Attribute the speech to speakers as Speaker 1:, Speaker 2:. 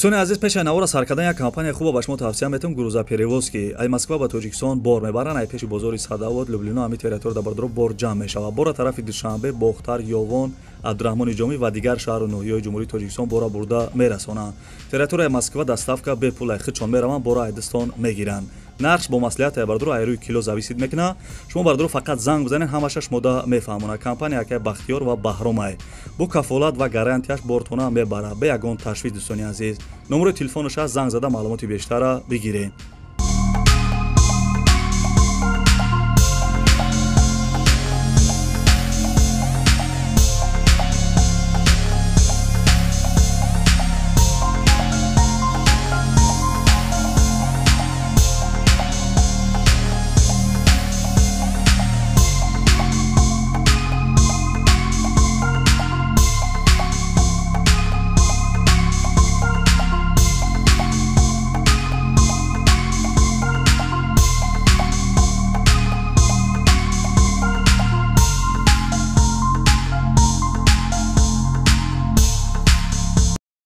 Speaker 1: Дӯстони азиз, пеш аз навора сар кардан як компания хуба ба шумо тавсия метавам: «Грузоперевозки». Ай Москва ба Тоҷикистон бор мебаранд. Ай пеши бозори Садовод, Люблино, ҳами территория да, бародаро, бор ҷамъ мешавад. Бора тарафи Душанбе, Бохтар, Ёвон, Абдураҳмони Ҷомӣ ва дигар шаҳру ноҳияҳои Ҷумҳурии Тоҷикистон бора бурда мерасонанд. Территорияи Москва доставка бепул, ай худшон мераванд, бора ай дастон мегиранд. Нархш бо маслиҳат, ай бародаро, ай рӯи кило зависит мекунад. Шумо, бародаро, фақат занг бизанед, ҳамаша шумода мефаҳмонад. Компания акай Бахтиёр ва Баҳромай, бо кафолат ва гарантияш бортона мебарад, бе ягон ташвиш. Дӯстони азиз, номерои телефонаш аст, занг зада маълумоти бештара бигиред.